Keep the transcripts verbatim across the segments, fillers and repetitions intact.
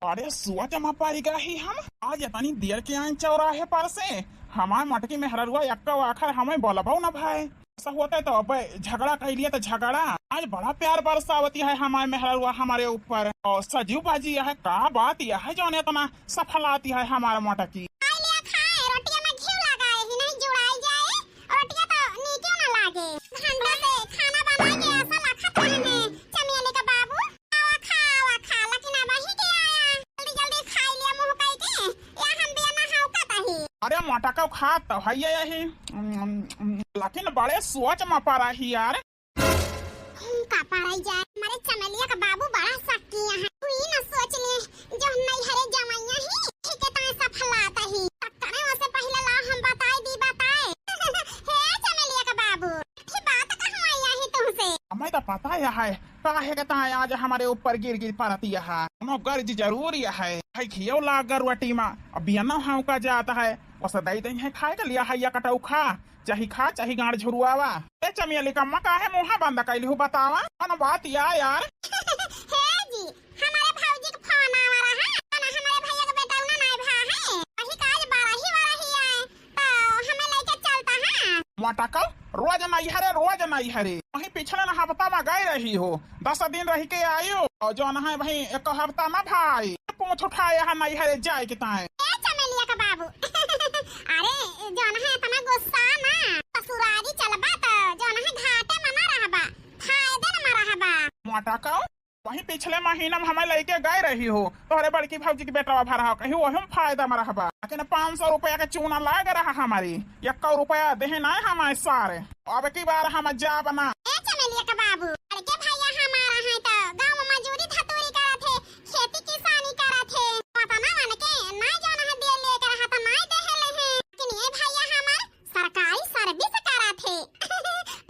अरे सोच मा परि गए ही हम, आज इतनी देर के आइन चौराहे पर से, हमार मोटकी मेहररुआ एक्का आखर हमें बोलबउ न भाई। ऐसा होता है तो अब झगड़ा कइ लिया तो झगड़ा। आज बड़ा प्यार बरसावती है हमार मेहररुआ हमरे ऊपर। और सजीव बाजी यह का बात यह है जौन इतना सफलाती है हमार मोटकी। खाए लिया खाए, रोटिया में घी लगाए ही नहीं जुड़ाई जाए, रोटिया तो नीके ना लागे। घंटा से खाना बनाए के ऐसा लखत रहने चमेली का बाबू। आवा खा, आवा खा, लेकिन अब ही के आया। जल्दी जल्दी खाई लिया मुंह कई के, या हम बिया ना हाउ का तही। अरे मोटकउ खात तो है यही, लेकिन बड़े सोच मा परा ही यार। का पराई जाए, हमारे चमेलिया का बाबू बड़ा शक्की है। तू ही ना सोच ले, जो हम नैहरे जमैया ही, ठीक है, तय सफलात ही। टक्करे वसे पहले ला हम बताए दी, बताए। हे चमेलिया का बाबू, ठीक बात कहवाई ही तुमसे। हमें तो पता ही है, काहे के ताय आज हमरे ऊपर गिर गिर परती है। कोनो गर्ज जरूरी है। है घियो लाग गरुआ टीमा, अब बियनो हाउ का जात है। वसे दई दई है खाए के लिया है या कटऊ खा, चाही खा, चाही गांड झुरुआवा। ए चमेली कम्मा, काहे मुंहा बंद कैली हूँ, बतावा? कौन बात या यार? हे जी, हमारे भौजी के फोन आवा रहा, ना हमारे भैया के बेटा उन्हें नहीं भा है। वही काज बड़ा ही बड़ा ही आए, तो हमें लेके चलता है। मोटकउ, रोज नैहरे, रोज नैहरे। वहीं पिछले न हफ्ता में गए रही हो, दस दिन रह के आयो, और जौन है वहीं एक हफ्ता ना भाई। पूछ उठाए यहाँ नैहरे जाए के ताए। ए चमेलिया का बाबू, अरे जौन है इतना गुस्सा ना, ससुरारी चलबा त जौन है घाटे में ना रहबा, फायदे में रहबा। मोटकउ, वहीं पिछले महीना में हमें लेके गए रही हो, तोहरे बड़की भौजी के बेटवा भरा हो, कहीं वही में फायदा में रहबा। लेकिन पाँच सौ रुपया के चूना लाग रहा हमारी, एक्को रुपया देहे ना हमारे सारे। अब की बार हम जाब ना। ए चमेलिया का बाबू, बड़के भैया हमारा है तो गाँव में मजूरी धतूरी करत है, खेती किसानी करत है, पता ना मन के ना जौन है दे लेके रहा तो ना देहे ले है। लेकिन ये भैया हमार सरकारी सर्विस करत है।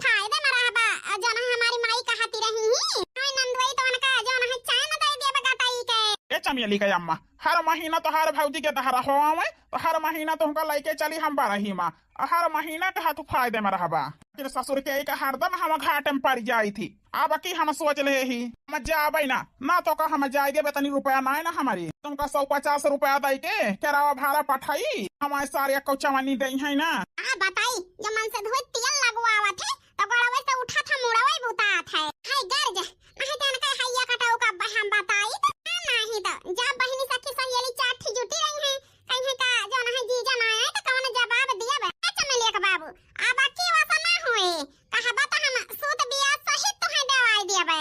फायदे में रहबा, और जौन है हमारी माई कहती रही ही, "हाय नंदुई तो उनका जौन है चैन दे देब गटाई के।" ए चमेली के अम्मा, हर महीना तो हर भौजी के दहरा हो आवे, तो हर महीना तो हमका लेके चली हम बरही मा, और हर महीना के हाथ फायदे में रहबा। लेकिन ससुर के एक हरदम हम घाटे में पड़ जाई थी। अब की हम सोच ले ही, हम जाबे ना, ना तो का हम जाए देबे, तनी रुपया ना है ना हमारी। तुमका सौ पचास रुपया दे के केरावा भाड़ा पठाई, हमारे सारे कौचवनी दे है ना। आ बताई, जो मन से धोए तेल लगवावत है, तो गोड़वे से उठत है, मुड़वे बुतात है। हाय गर्ज, नहीं तो इनका हैया कटाऊ का ब-, हम बताई तो, नहीं तो जब बहिनी सखी सहेली चार ठी जुटी रही हैं, कहीं का जो नहीं जीजा ना आए तो कौन जवाब दिया बे? ए चमेलिया के बाबू, अब की वसा ना होए, कहबा त हम सूत बियाह सहित तुहे देवाई दिया बे।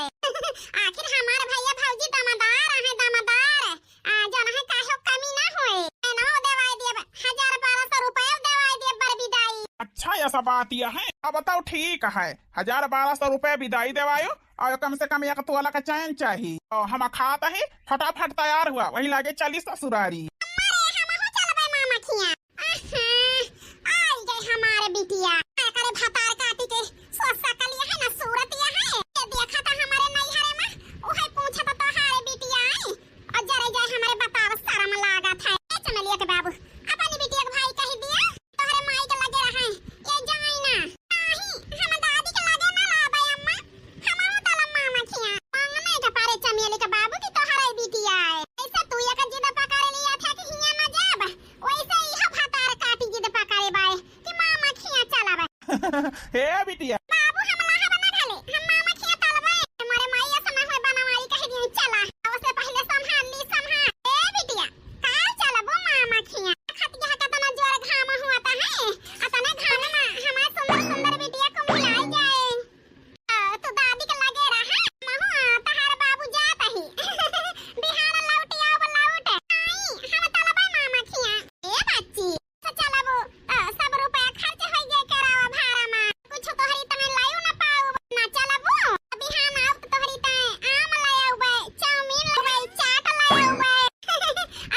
आखिर हमार भैया भौजी दमदार है, दमदार। आ, जौन है काहे कमी ना होए। एनो देवाई देब, हजार बारह सौ रुपया देवाई देब बर बिदाई। अच्छा, ऐसा बात यह है। अब बताओ, ठीक है, हजार बारह सौ रुपया बिदाई देवायो, और कम से कम एक तोला का चैन चाही। और हम खात ही, फटाफट तैयार हुआ, वही लागे चली ससुरारी। अरे, हमहू चलबे मामा खिया। आहा, आई गए हमारे बिटिया। का करे भतार काटी के सोसा कलिया है ना सूरत यह है। ये देखा था हमारे नैहरे में, उहे पूछा था तोहारे बिटिया आई। और जरे जाए हमारे बताव शरम लागत है। ए चमेलिया के बाबू, अपनी बिटिया के भाई कह दिया, तोहरे माई के लगे रहे, ये जाए ना। नहीं, हम दादी के लगे ना लाबे अम्मा, हम तलब मामा खिया। मांगने के पारे चमेली के बाबू की तोहरे बिटिया है। ऐसे तू एक जिद पकड़ लिया था कि हियां ना जाब, वैसे इहो भतार काटी जिद पकड़े बाए कि मामा खिया चलाबे। हे बिटिया। बाबू, हम लाहा बना घाले, हम मामा खिया तलबे। हमारे माई ऐसा ना होए, बना माई कह दिए, "चला।" उससे पहले संभाल ली, संभाल। ए बिटिया, काल चलबो मामा खिया। खतिया का तना जोर घाम हुआ था है, अतने घाम में हमारे सुंदर सुंदर बिटिया को मिलाई जाए। आ, तू दादी के लगे रहा, महू, आ, तहार बाबू जात ही। बिहान लौट आव, लौट। आई, हम तलबे मामा खिया। ए बच्ची, से चलबो, आ, सब रुपया खर्च होई गए केरावा भाड़ा में। कुछ तोहरी तने लायू न पाऊ, ना चलबो। बिहान आउ तो तोहरी तने आम ले आउबे, चाउमीन ले आउबे, चाट ले आउबे,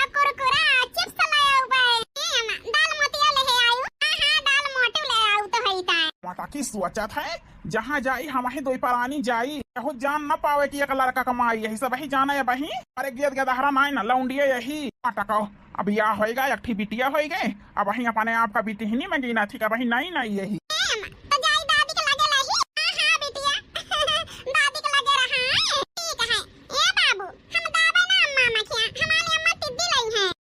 आ कुरकुरा, चिप्स ले आउबे। ए अम्मा, दाल मोटिया ले आयु। हाँ, हाँ, दाल मोटू ले आउ तोहरी तने। मोटकी सोचत है, जहाँ जाई, हम ही दोई परानी जाई। केहू जान न पावे कि एक लड़का कमाई, यही सब ही जाने अब ही। अरे गेद गेदहरा नाई ना, लौंडिया यही। मटको, अब या होइगा, एक ठी बिटिया होइगे, अब ही अपने आप का बिटिहनी में गिना थी, अब ही नाई नाई यही। एम, तो जाई दादी के लगे लही। हाँ, हाँ, बिटिया। दादी के लगे रहा। ठीक है। ए बाबू, हम दाबे ना अम्मा मखिया, हमार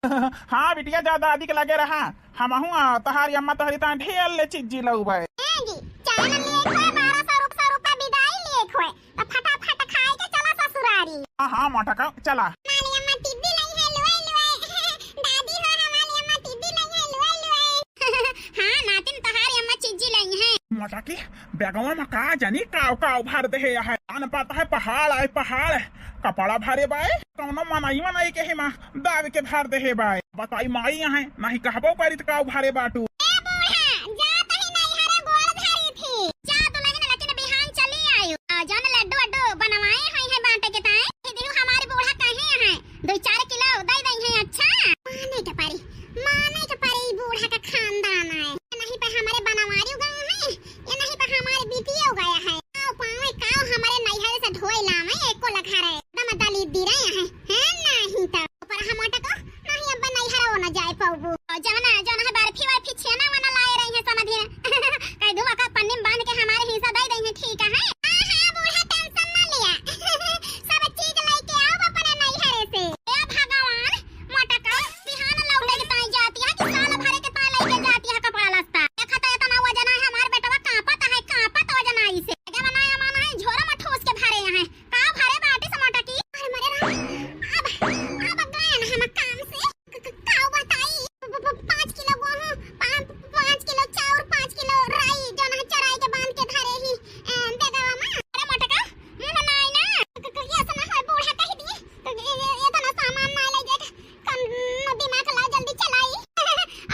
हाँ बिटिया, जा दादी के लगे रहा, हमहू आ, तहारी अम्मा तोहरी ताईं ढेर ले चिज्जी लउबे। ए जी, चाय न लिए खोए, बारह सौ रुपया, सौ रुपया बिदाई लिए खोए, तो फटाफट खाए के चला ससुरारी। हाँ, हाँ, मोटका, चला। हमारी अम्मा टिड्डी लाई है, लुए, लुए। दादी हो, हमारी अम्मा टिड्डी लाई है, लुए, लुए। हाँ, नातिन, तहारी अम्मा चिज्जी लाई है। मोटकी, बैगवा में का जानी काव काव भर देहे है। अन पता है पहाड़ आए पहाड़, कपड़ा भरे बाए, कौनो मनई मनई के हिमा दाब के भर देहे बाए। बताई माई है, नहीं कहबो करी त काव भरे बाटू। ए बूढ़ा, जा तही नैहरे गोड़ धरी थी। जा तो लगिन, लेकिन बिहान चली आयु। आ जौन लड्डू वड्डू बनवाए हैं, हैं बांटे के ताईं, ये देखो हमारी बूढ़ा कहे हैं, दो चार किलो दे दई हैं। अच्छा, माने के परी, माने के परी, ई बूढ़ा का खानदान है। नहीं पे हमारे बनवारी गए हैं, ये नहीं पे हमारे बीतिए गया है। आओ पावे काव हमारे नैहरे से ढोए लावे, एको लखा रहे, दम दली दी रहे हैं, हैं नहीं तो। पर हम मोटको, नहीं अब नैहरा वो न जाए पाऊबू। और जवना, जवना है बर्फी वर्फी छेना वना लाए रही है समधिया। कह दूँ का पन्नी में बांध के हमारे हिस्सा दे दई है, ठीक है? हाँ, हाँ, बूढ़ा tension ना लिया। सब चीज लेके आओ अपने नैहरे से। ए भगवान, मोटका, बिहान लौटे के ताईं जाती है कि साल भरे के ताईं लेके जाती है कपड़ा लत्ता? देखा तो इतना वजन है, हमार बेटवा कांपत है, कांपत वजन आई से। जब बनाया माना है, झोरा में ठूस के भरे हैं। का भरे बाटी से मोटकी? अरे मरे राम, अब, अब गए ना हम काम से। क-, क-, काव बताई? प-, प-, प-, पाँच किलो गेहूं, पा-, पाँच किलो चाउर, पाँच किलो राई, जौन है चराई के बांध के धरे ही, ए, बेगवा में। अरे मोटका, मुंह ना आई ना। क-, क-, क-, ये ऐसा ना होए, बूढ़ा कह दिए। तो ये, ये, ये तो ना सामान ना ले जाए। कम दिमाग ला, जल्दी चलाई।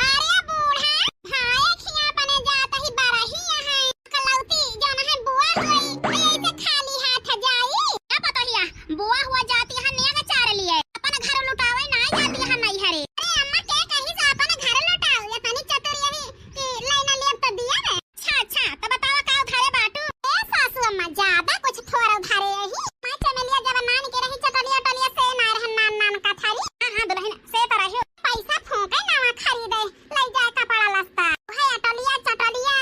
अरे बूढ़ा, भाई खिया बने जात ही बरही है। कलौती जौन है बुआ होई, तो ऐसे खाली हाथ जाई। का पतोहिया, बुआ हुआ जाती है नेग चार लिए, अपन घर लुटावे ना जाती है नैहरे। अरे अम्मा के कहीं से अपन घर लुटाओ, ये तनी चतुर यही कि लाइन लेब तो दिया रे। अच्छा, अच्छा, तो बतावा का उधारे बाटू? ए सासू अम्मा, ज्यादा कुछ थोड़ा उधारे यही। मैं चमेलिया जब नान के रही चटलिया टलिया से ना रहन नान नान का थारी। हाँ, हाँ, दुल्हन, से तो रही। पैसा फूंके नवा खरीदे, ले जाए कपड़ा लत्ता। है अटलिया चटलिया।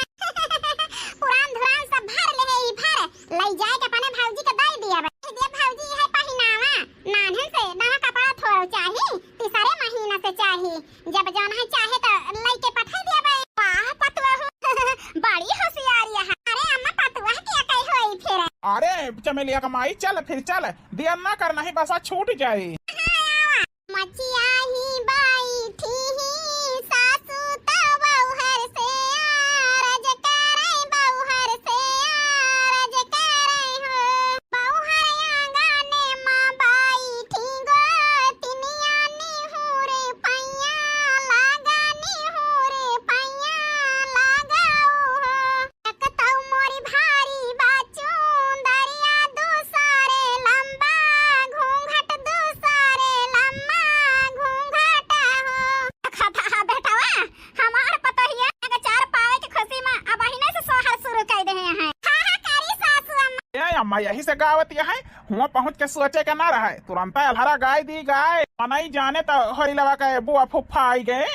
पुरान धुरान सब भर ले ही भर, ले जाए के अपने भौजी के दे दिया बे। दे भौजी है पहिनावा, नान्हन से नवा कपड़ा थोड़ा चाही, तीसरे महीना से चाही। जब जौन है चाहे तो लइके पठाई दिया बे। वाह पतुआ हो, बड़ी होशियारी है। अरे अम्मा पतुआ के कही होई फिर। अरे चमेलिया का माई चल फिर चल, देर ना कर नहीं बसा छूट जाई। हाँ, आवा। मचिया ही बैठी ही सासू त बौहर से आरज करे, बौहर से आरज करे हो। बौहर आंगने मा बैठी गोतिनिया निहुर पैया लागा, निहुर पैया लागा हो। एक तौ मोरी भारी बा चुंदरिया, दूसरे लंबा घूंघट, दूसरे लंबा घूंघट हो। देखा था बेटवा, हमार पतोहिया के चार पावे के खुशी में अब अहिने से सोहर शुरू कर दे हैं। हाँ, हाँ, करी सासू अम्मा। ए अम्मा, यही से गावत यह है, हुआ पहुँच के सोचे के ना रहे, तुरंत अलहरा गाय दी गाय। मनई जाने तो होरिलवा के बुआ फुफ्फा आई गए।